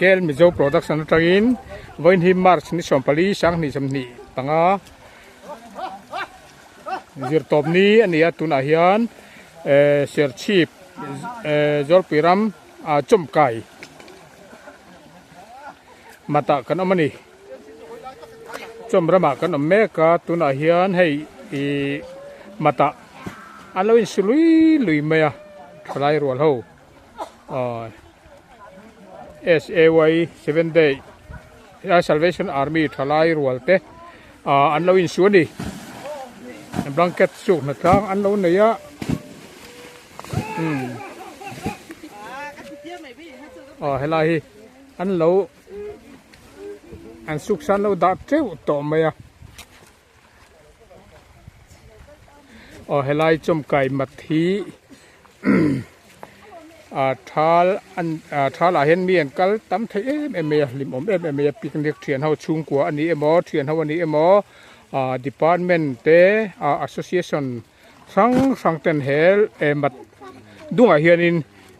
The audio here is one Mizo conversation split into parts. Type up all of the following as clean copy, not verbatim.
Kel Mizo Production atangin vawiin hi March ni 14 2025 zirtawp ni a ni a tunah hian eh Serchhip eh Zawlpui ram ah Chawmkai matah kan awm a ni. Chawm ramah kan awm mek a tunah hian hei ih matah an lo insu lui lui mai a thalai rual ho aw S_A_Y seven day salvation army thalai rual te ah an lo insu a ni blanket suk hnatlang an lo nei a umm aw helai hi an lo. An suk san lo dah teuh tawh mai a. Aw helai chawmkai mat hi a thal an a thal ah hian mi an kal tam thei em em mai a hlimawm em em mai a picnic thian ho chhungkua a ni emaw thian ho a ni emaw ah department te ah association hrang hrang ten he mat dungah hianin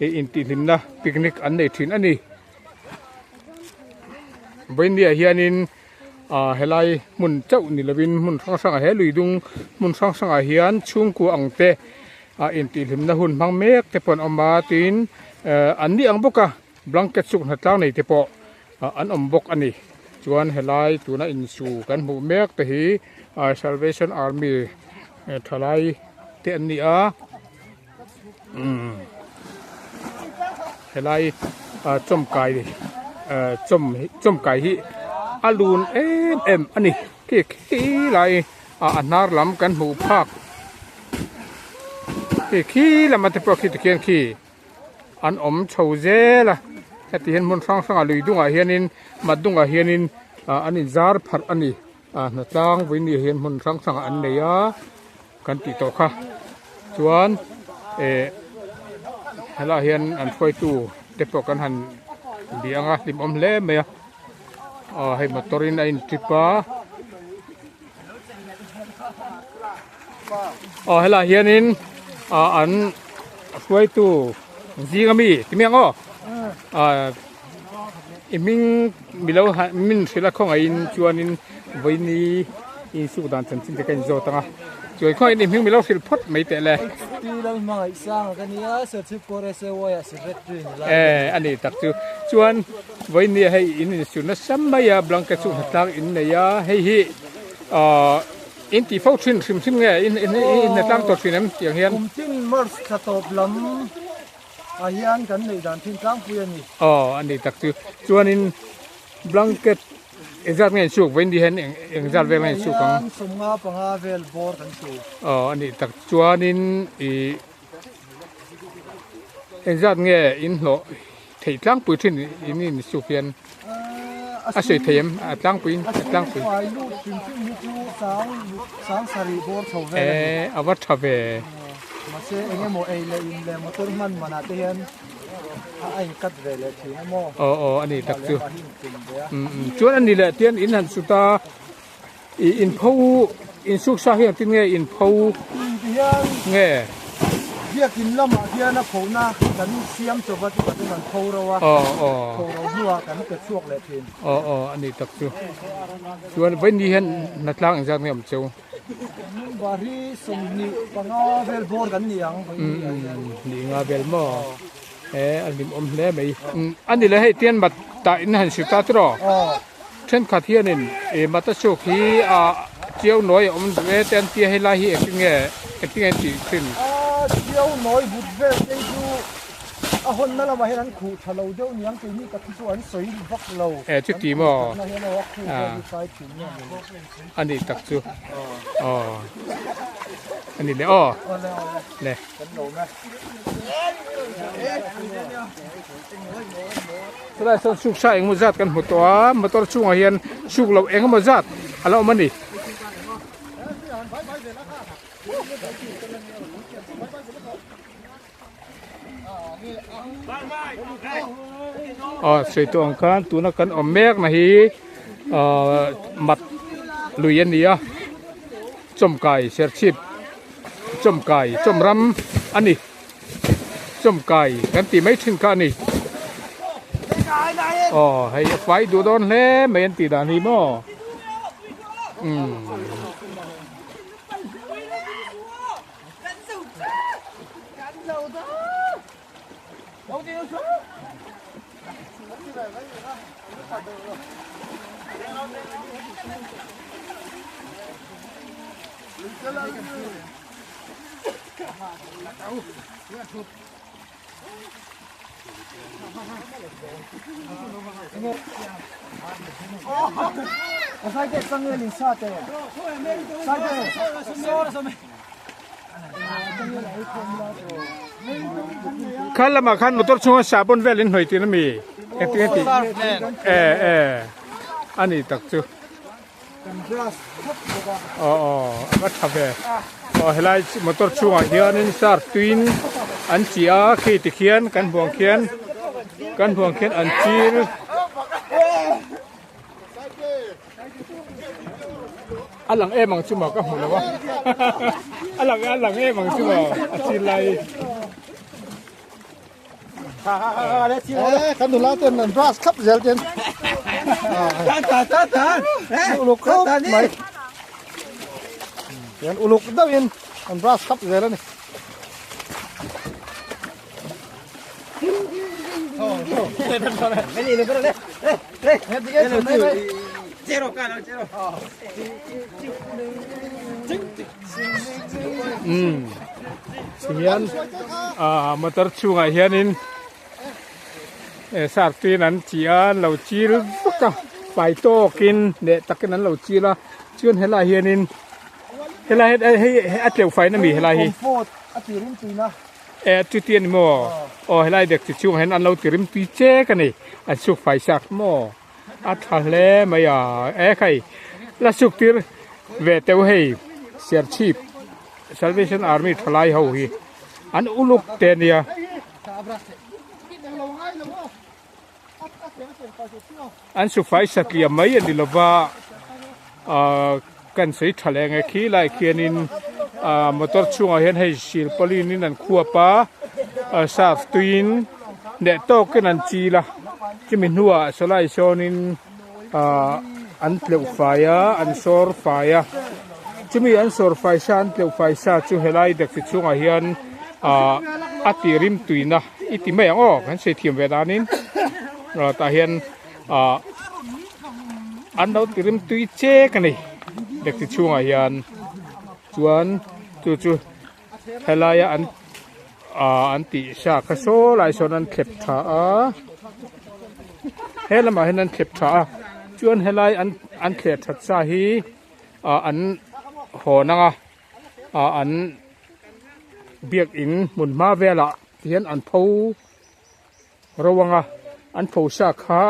ih intihhlimna picnic an nei thin a ni. Vawinia hianin ah helai hmun chauh ni lovin hmun hrang hrangah he lui dung hmun hrang hrangah hian chhungkua ang te ah intihhlimna hun hmang mek te pawh an awm a tin eh an ni ang bawk a blanket suk hnatlang nei te pawh ah an awm bawk a ni chuan helai tuna insu kan hmuh mek te hi ah salvation army thalai te an ni a. Umm helai ah chawmkai ah chawm chawmkai hi a lun em em a ni khi khi lai ah a hnar lam kan hmuh phak khi khi lama te pawh khi tikhian khi an awm chho zel a heti hian hmun hrang hrangah lui dungah hianin mat dungah hianin ah an inzar pharh a ni ah hnatlang vawiin hian hmun hrang hrangah an nei a. Kan tih tawh kha chuan eh helaiah hian an hruaitu te pawh kan han bih ang a hlimawm hle mai a aw hei motor in a in trip a aw helaiah hianin ah an hruaitu zing ami ti mai ang aw ah i hming milo min hrilh a khawngaihin chuanin vawiini insuk dan chanchin te ka inzawt ang a chuan khawngaihin i hming milo hrilh phawt mai teh le. Pi Lalhmangaihsanga ka nia Serchhip Kawr SAY ah Secretary ni lai ka ni. A ni tak chu chuan vawiini hei in insuk nasa mai a blanket chu hnatlang in nei a hei hi ahh in tih fo thin hrim hrim nge in hnatlang tawh thin em tiang hian. Kum tin March thla tawp lam. Ah hian kan neih dan thin tlangpui a ni. Aw a ni tak chu. Chuanin blanket engzat nge insuk vawiin ni hian engzat vel nge insuk ang? Hian sawmnga panga vel bawr kan su. Aw a ni tak chuanin ih engzat nge inhlawh theih tlangpui thin in insuk hian? A sawi thei em? A tlangpui a tlangpui. A fai lut hrim hrim hi chu sang sang sarih bawr chho vel a ni. Eh a va tha ve. Mahse eng emaw ei leh in leh motor hman manah te hian a in cut ve leh thin a maw? Aw aw a ni tak chu. Chuan a ni leh tian in han sut a ih in pho in suk sa hi engtin nge in pho nge? Biakin lamah hian a phona kan siam chawp a chutah chuan kan pho ro a, pho ro hnuah kan pe chhuak leh thin. Aw aw a ni tak chu. Chuan vawiin hian hnatlang engzat nge awm cheu? Bari 25 vel bawr kan ni ang vawiin ni ah hian. Nih nga vel maw? E a hlimawm hle mai. A ni le hei tian mat tah in han hrilh ta tiraw? Thenkhat hianin ih mata chhuk hi ah chiau nawi a awm duh e te an tia helai hi engtin nge engtin nge an tih thin? A chiau nawi but vel te hi chu a hawnna lamah hian an khuh tha lo deuh niang keini tak hi chu an sawi vak lo. E chuti maw? An khuh thatna hian aw a khuh vel hi kai thin nge ni? A nih tak chu aw a ni le aw le. Chulai sawn suk sa engemaw zat kan hmu tawh a motor chungah hian suk loh engemaw zat a la awm a ni. Aw sawi tawh ang khan tuna kan awm mek na hi ahh mat lui a ni a chawmkai serchhip chawmkai chawmram a ni chawmkai kan tih mai thin kha a ni. Aw hei a fai duh dawn hle mai an tih dan hi maw umm. Kha lamah khan motor chhunga sahbawn vel in hnawih tih ami engtin nge tih e e a ni tak chu aw aw a va tha ve aw helai motor chhungah hianin surf tuiin an chi a khi tikhian kan hmuh ang khian kan hmuh ang khian an chil. A lang em ang chu maw ka hmu lo a a lang a lang em ang chu maw a chil lai Kan nula ten an brush thlap zel ten uluk khawp mai hian uluk deuhin an brush thlap zel a ni. Umm tihian ah motor chhungah hianin eh sartin an chi a an lo chil vak a fai tawkin leh takin an lo chil a chuan helaiah hianin helai hi hei a tleuh fai na mi helai hi. E chuti a ni maw? Aw helai dek chi chhungah hian an lo ti rim tui chek a ni. An suk fai sak maw? A tha hle mai a. E khai la suk tir ve teuh hei Serchhip Salvation Army thalai ho hi an uluk te a nia. An suk fai satliah mai a ni lova ah kan sawi tha leh nge khi lai khianin ah motor chhungah hian hei silpauline in an khuap a ah surf tuiin leh tawkin an chil a chumi hnuah sawlai sawnin ah an tleuh fai a an sawr fai a chumi an sawr fai sa an tleuh fai sa chu helai taxi chhungah hian ah a tih rim tuina. I ti mai ang aw kan sawi thiam ve danin tah hian ah an lo ti rim tui chek a ni taxi chhungah hian chuan chu chu helaia an ah an tih sa kha saw lai sawn an thlep tha a he lamah hian an thlep tha a chuan helai an an thleh that sa hi ah an hawn ang a. ah an biakin hmun hma velah hian an pho ro ang a an pho sa kha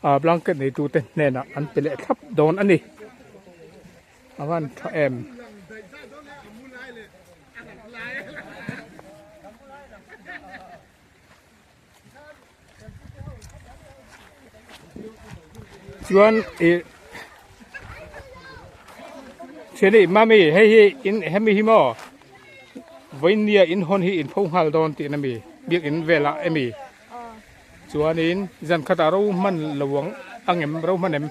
ah blanket nei tute hnenah an pe leh thlap dawn a ni a van tha em. Chuan ih thiani mami hei hi in hemi hi maw vawinia in hawn hi in pho nghal dawn tihna mi biakin velah emi chuanin zan khatah ro hman lo ang angem ro hman em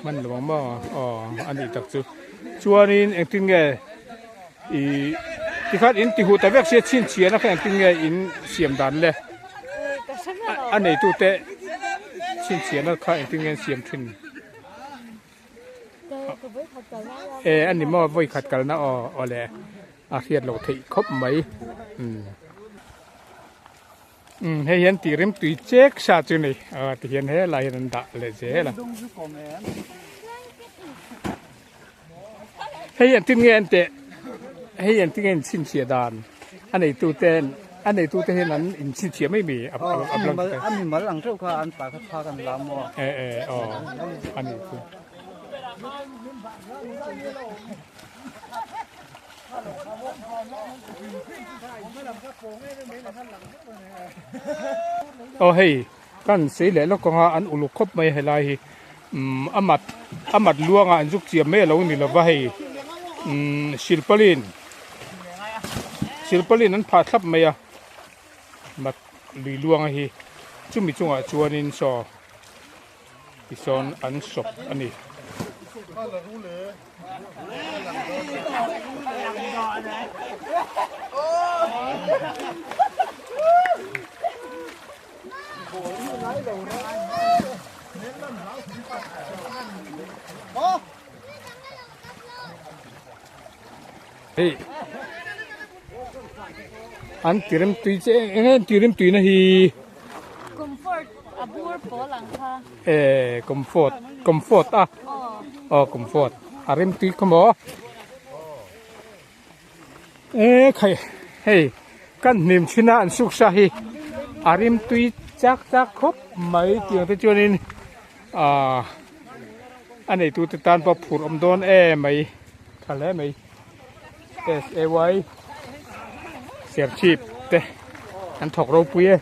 hman lo ang maw aw a nih tak chu chuanin engtin nge. Ih tikhan in ti huh ta vek sia chhinchhiahna kha engtin nge in siam dan le a neitute chhinchhiahna kha engtin nge an siam thin e a ni maw vawi khat kalna aw aw le a hriat loh theih khawp mai umm umm hei hian tih rim tui chek sa chu ni aw tihian helai hian an dah leh zel a. Hei engtin nge an teh hei engtin nge an chhinchhiah dan a neitu ten a neitu te hian an inchhinchhiah mai mi a a blank te a mimal ang theuh kha an pa kha phak an la maw e e aw a ni chu aw hei kan sei leh lawk anga an uluk khawp mai helai hi. Umm a mat a mat luangah an zuk chiam mai a lo ni lova hei umm silpaulin silpaulin an phah thlap mai a mat lui luanga hi. Chumi chungah chuanin saw tisawn an sawp a ni. Hei an tirem tui che eng nge an tirem tuina hi Comfort a bur pawl ang kha. E comfort comfort a aw comfort a rem tui kha maw e khai hei kan hnim thin a an suk sa hi a rim tui chak chak khawp mai tiang te chuanin ah a neitute tan pawh phur awm dawn em mai. Tha hle mai S A Y Serchhip te an thawk ropui e.